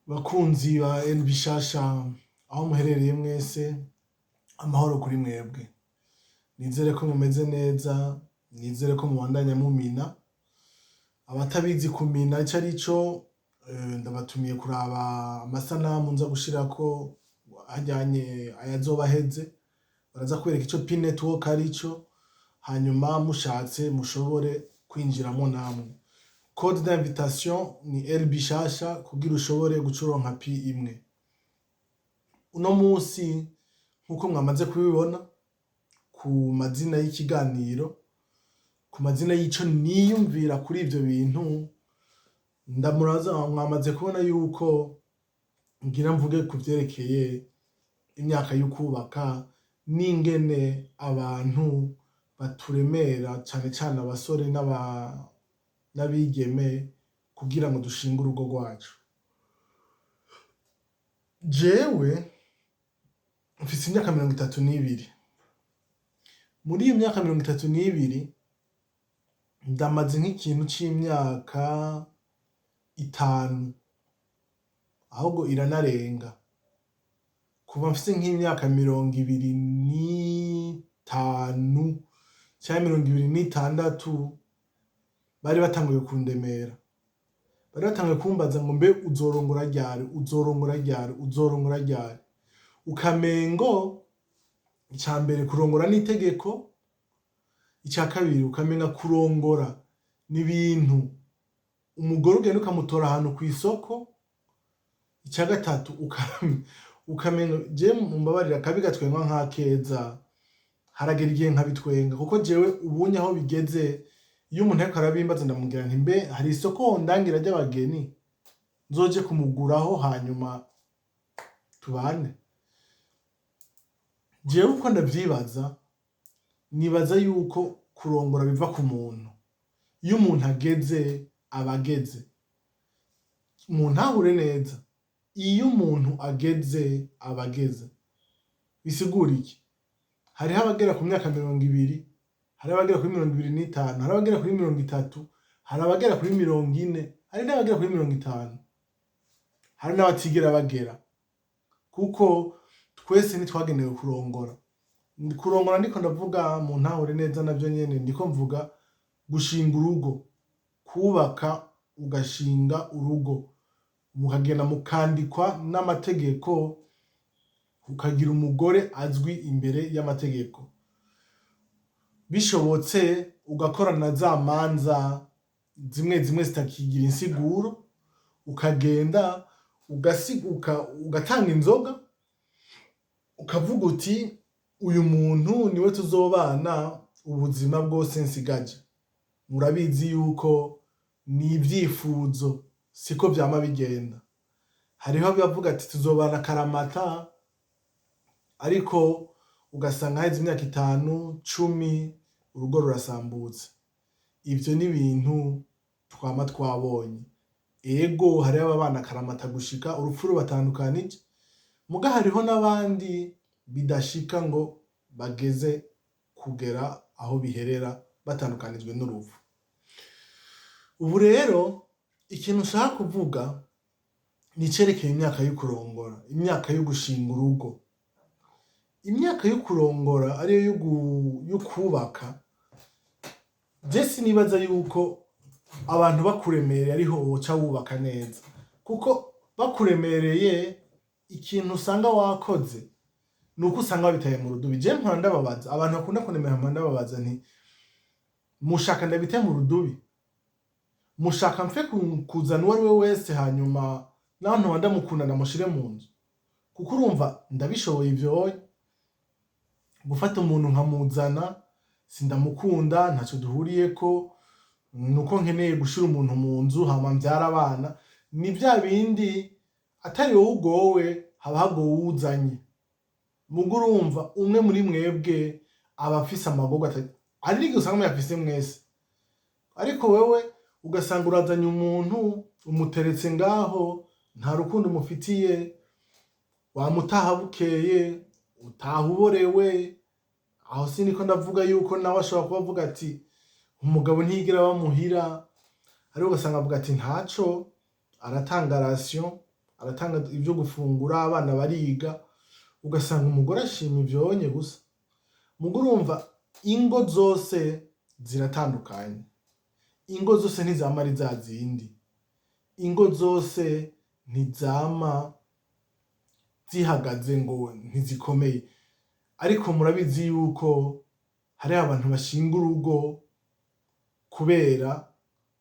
Bakunzi ba NB Shasha, aho muherereye mwese, amahoro kuri mwebwe. Nizere ko mumeze neza, nizere ko mubandanya mumina. Abatabizi kumina ico arico, ndabatumiye kuraba amasanamu nza gushirako hajyanye ayazoba aheze, baraza kwereka ico Pi Network arico, hanyuma mushatse mushobore kwinjiramo namwe. Code d'invitation ni LB Shasha kugira ushobore guca uronka Pi imwe. Uno munsi, nkuko mwamaze kubibona ku mazina y'ikiganiro, ku mazina y'ico niyumvira kuri ivyo bintu, ndamuraza mwamaze kubona yuko ngira mvuge ku vyerekeye imyaka y'ukubaka n'ingene abantu baturemera, cane cane abasore n'abigeme, kugira ngo dushinge urugo rwacu. Jewe mfise imyaka 32. Muri iyo myaka 32 ndamaze nk'ikintu c'imyaka 5, ahubwo iranarenga, kuva mfise nk'imyaka 25 canke 26, bari batanguye kundemera, bari batanguye kumbaza ngo: "Mbe uzorongora ryari? Uzorongora ryari? Uzorongora ryari?" Ukamengo ica mbere kurongora n'itegeko, ica kabiri ukamenga kurongora ni ibintu umugore ugenda ukamutora ahantu kw'isoko, ica gatatu ukamenga, je mumbabarire, akabi gatwengwa nk'akeza, haragera igihe nkabitwenga, kuko jewe ubunye aho bigeze, iyo umuntu ariko arabimbaza ndamubwira nti: "Mbe hari isoko wondangira ry'abageni nzoje kumuguraho hanyuma tubane?" Jewe uko ndavyibaza, nibaza yuko kurongora biva ku muntu. Iyo umuntu ageze, aba ageze. Muntahure neza, iyo umuntu ageze aba ageze. Bisigura iki? Hariho abagera ku myaka 20, hariho abagera kuri 25, hariho abagera kuri 30, hari abagera kuri 40, hari n'abagera kuri 50, hari n'abatigera bagera, kuko twese ntitwagenewe kurongora. Kurongora ndiko ndavuga, muntahure neza, navyo nyene ndiko mvuga gushinga urugo, kubaka, ugashinga urugo, mukagenda mukandikwa n'amategeko, ukagira umugore azwi imbere y'amategeko, bishobotse ugakorana za manza zimwe zimwe zitakigira insiguro, ukagenda ugatanga inzoga, ukavuga uti: "Uyu muntu niwe tuzobana ubuzima bwose nsigaje." Murabizi yuko ni ivyifuzo, siko vyama bigenda. Hariho abavuga ati: "Tuzobana akaramata", ariko ugasanga haheze imyaka 5, 10, urugo rurasambutse. Ivyo ni ibintu twama twabonye. Ego, hariho ababana akaramata gushika urupfu rubatandukanije, muga hariho n'abandi bidashika ngo bageze kugera aho biherera batandukanijwe n'urupfu. Ubu rero ikintu nshaka kuvuga ni icerekeye imyaka yo kurongora, imyaka yo gushinga urugo. Imyaka yo kurongora ariyo yo kubaka, je sinibaza yuko abantu bakuremereye ariho woca wubaka neza, kuko bakuremereye ikintu usanga wakoze nuko usanga wabitaye mu rudubi. Je mpora ndababaza abantu bakunda kundemera, mpora ndababaza nti: "Mushaka ndabite mu rudubi? Mushaka mfe kuzana uwo ari we wese, hanyuma naho ntoba ndamukunda ndamushire mu nzu?" Kuko urumva ndabishoboye ivyo, gufata umuntu nkamuzana, sindamukunda, ntaco duhuriyeko, nuko nkeneye gushira umuntu mu nzu hama mvyara abana. Ni vya bindi, atari wowe ugowe, haba hagowe uwuzanye. Muga urumva umwe muri mwebwe aba afise amagorwa, hari n'igihe usanga muyafise mwese, ariko wewe ugasanga urazanye umuntu, umuteretse ngaho, nta rukundo umufitiye, wamutaha bukeye, utaha uborewe. Aho siniko ndavuga yuko nawe ashobora kuba avuga ati: "Umugabo ntiyigera aba muhira", ariko ugasanga avuga ati: "Ntaco, aratanga ration." aratanga ivyo gufungura, abana bariga, ugasanga umugore ashima ivyonye gusa. Muga urumva, ingo zose ziratandukanye, ingo zose ntizama ari za zindi, ingo zose ntizama zihagaze ngo ntizikomeye. Ariko murabizi yuko hariho abantu bashinga urugo kubera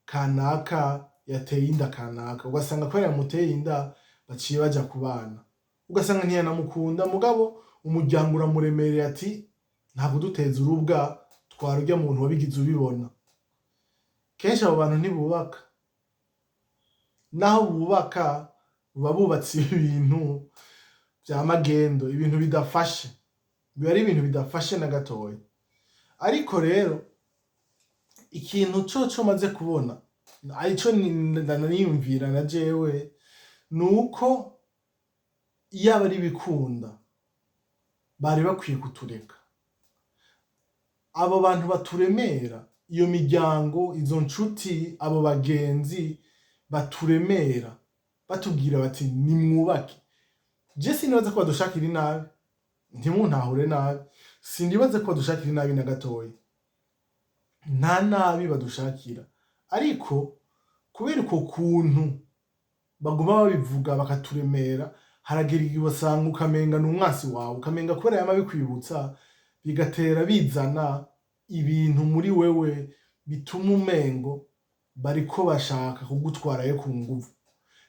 kanaka yateye inda kanaka, ugasanga kubera yamuteye inda baciye baja kubana, ugasanga ntiyanamukunda, mugabo umuryango uramuremereye ati: "Nta kuduteza urubwa, twara urya muntu wabigize ubibona." Kenshi abo bantu ntibubaka, naho bubaka buba bubatse ibintu vya magendo, ibintu bidafashe, biba ari ibintu bidafashe na gatoya. Ariko rero ikintu coco maze kubona, arico niyumvira na jewe, nuko iyaba ari ibikunda bari bakwiye kutureka. Abo bantu baturemera, iyo miryango, izo nshuti, abo bagenzi baturemera batubwira bati: "Nimwubake." Je sinibaza ko badushakira inabi, ntimuntahure nabi, sinibaza ko badushakira inabi na gatoya, nta nabi badushakira. Ariko kubera uko kuntu baguma babivuga bakaturemera, haragera igihe ugasanga ukamenga ni umwasi wawe, ukamenga kubera yama abikwibutsa, bigatera bizana ibintu muri wewe bituma umengo bariko bashaka kugutwarayo ku nguvu.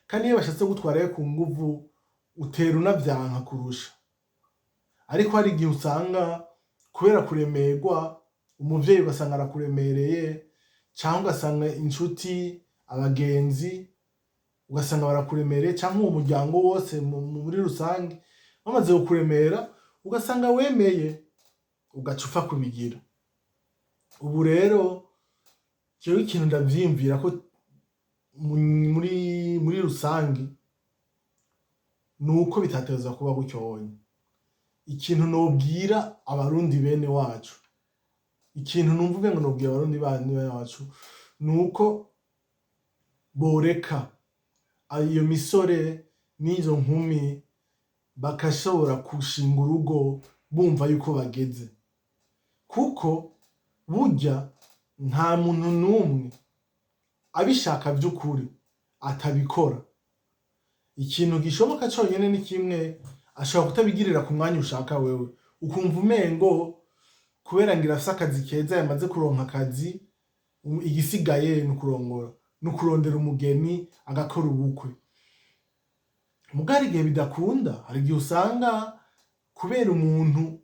Kandi iyo bashatse kugutwarayo ku nguvu, utera unavyanka kurusha. Ariko hari igihe usanga kubera kuremerwa, umuvyeyi ugasanga arakuremereye, canke ugasanga inshuti, abagenzi, ugasanga barakuremereye, canke uwo muryango wose muri rusange bamaze kukuremera, ugasanga wemeye, ugaca upfa kubigira. Ubu rero jewe ikintu ndavyiyumvira ko muri rusangi nuko bitategerezwa kuba gutyo onye. Ikintu nobwira Abarundi bene wacu, ikintu numva umengo nobwira Abarundi bene wacu, nuko boreka iyo misore n'izo nkumi bagashobora gushinga urugo bumva yuko bageze, kuko burya nta muntu n'umwe abishaka vy'ukuri atabikora. Ikintu gishoboka conyene ni kimwe: ashobora kutabigirira ku mwanya ushaka wewe, ukumva umengo kubera ngira afise akazi keza, yamaze kuronka akazi, igisigaye ni ukurongora, ni ukurondera umugeni agakora ubukwe. Muga hari igihe bidakunda, hari igihe usanga kubera umuntu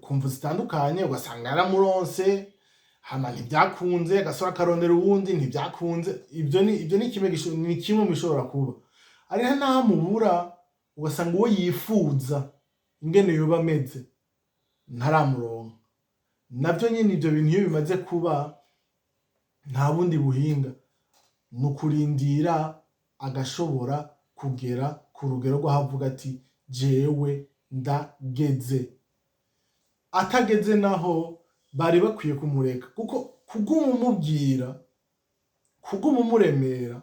ku mvo zitandukanye, ugasanga yaramuronse, hama ntivyakunze, agasubira akarondera uwundi, ntivyakunze. Ivyo ni kimwe mu bishobora kuba. Hariho n'aho amubura, ugasanga uwo yifuza ingene yoba ameze ntaramuronka. Navyo nyene ivyo bintu iyo bimaze kuba, nta bundi buhinga, ni ukurindira agashobora kugera ku rugero rw'aho avuga ati: "Jewe ndageze." Atageze naho, bari bakwiye kumureka, kuko kuguma umubwira, kuguma umuremera,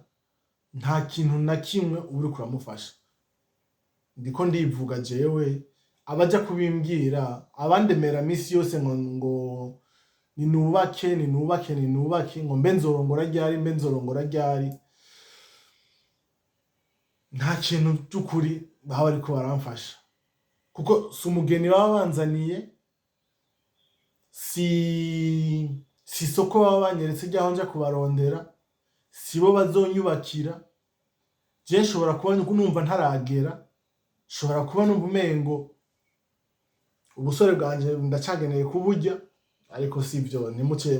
nta kintu na kimwe uba uriko uramufasha. Ndiko ndivuga jewe, abaja kubimbwira, abandemera misi yose ngo ninubake, ninubake, ninubake, ngo mbe nzorongora ryari, mbe nzorongora ryari, nta kintu vy'ukuri baba bariko baramfasha, kuko si umugeni baba banzaniye, si isoko baba banyeretse ry'aho nja kubarondera, sibo bazonyubakira. Je nshobora kuba numva ntaragera, nshobora kuba numva umengo ubusore bwanje ndacageneye kuburya, ariko sivyo. Ntimuce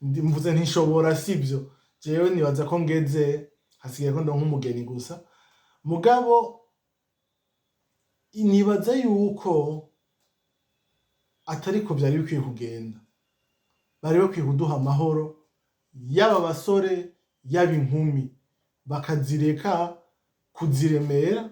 mvuze ntishobora, sivyo. Jewe nibaza ko ngeze, hasigaye ko ndonka umugeni gusa. Mugabo nibaza yuko atariko vyari bikwiye kugenda. Bari bakwiye kuduha amahoro, yaba abasore yaba inkumi, bakazireka kuziremera,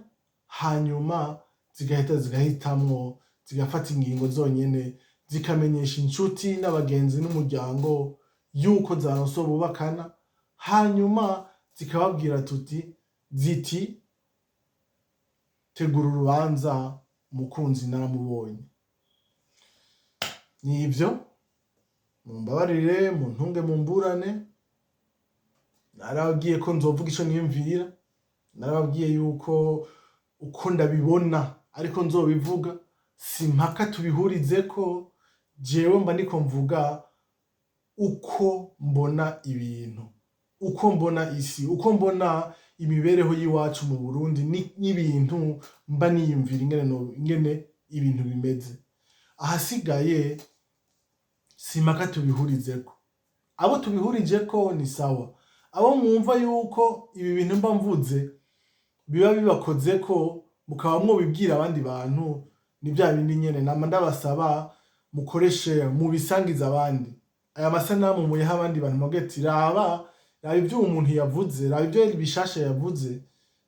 hanyuma zigahita zigahitamwo, zigafata ingingo zonyene, zikamenyesha inshuti n'abagenzi n'umuryango yuko zaronse uwo bubakana, hanyuma zikababwira tuti: Ziti: "Tegura urubanza, umukunzi naramubonye." Nivyo, mumbabarire, muntunge, mumburane. Narababwiye ko nzovuga ico niyumvira, narababwiye yuko uko ndabibona ariko nzobivuga, si mpaka tubihurizeko. Jewe mba ndiko mvuga uko mbona ibintu, uko mbona isi, uko mbona imibereho y'iwacu mu Burundi n'ibintu mba niyumvira ingene ingene ibintu bimeze. Ahasigaye si mpaka tubihurizeko. Abo tubihurijeko ni sawa, abo mwumva yuko ibi bintu mba mvuze biba bibakozeko, mukaba mwobibwira abandi bantu, ni vya bindi nyene nama ndabasaba: mukoreshe, mubisangize abandi. Aya masanamu muyahe abandi bantu, muvuge ati: "Raba, raba ivyo uwo muntu yavuze, raba ivyo Bishasha yavuze."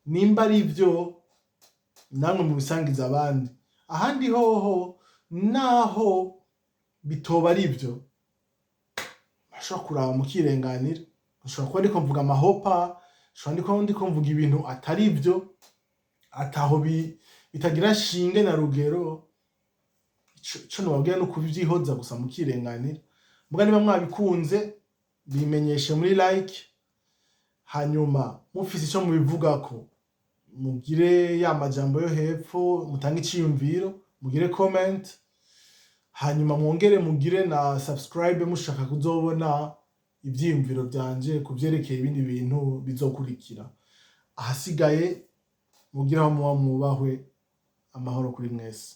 Nimba ari vyo, namwe mubisangize abandi. Ahandi hoho, naho bitoba ari vyo, bashobora kuraba mukirenganira. Nshobora kuba ndiko mvuga amahopa, nshobora ndiko mvuga ibintu atari vyo, ataho bitagira shinge na rugero. Ico nobabwira ni ukuvyihoza gusa mukirenganira. Muga niba mwabikunze, bimenyeshe muri like, hanyuma mufise ico mubivugako, mugire ya majambo yo hepfo, mutange iciyumviro, mugire comment, hanyuma mwongere mugire na subscribe mushaka kuzobona ivyiyumviro vyanje ku vyerekeye ibindi bintu bizokurikira. Ahasigaye mugire aho muba mwubahwe. Amahoro kuri mwese.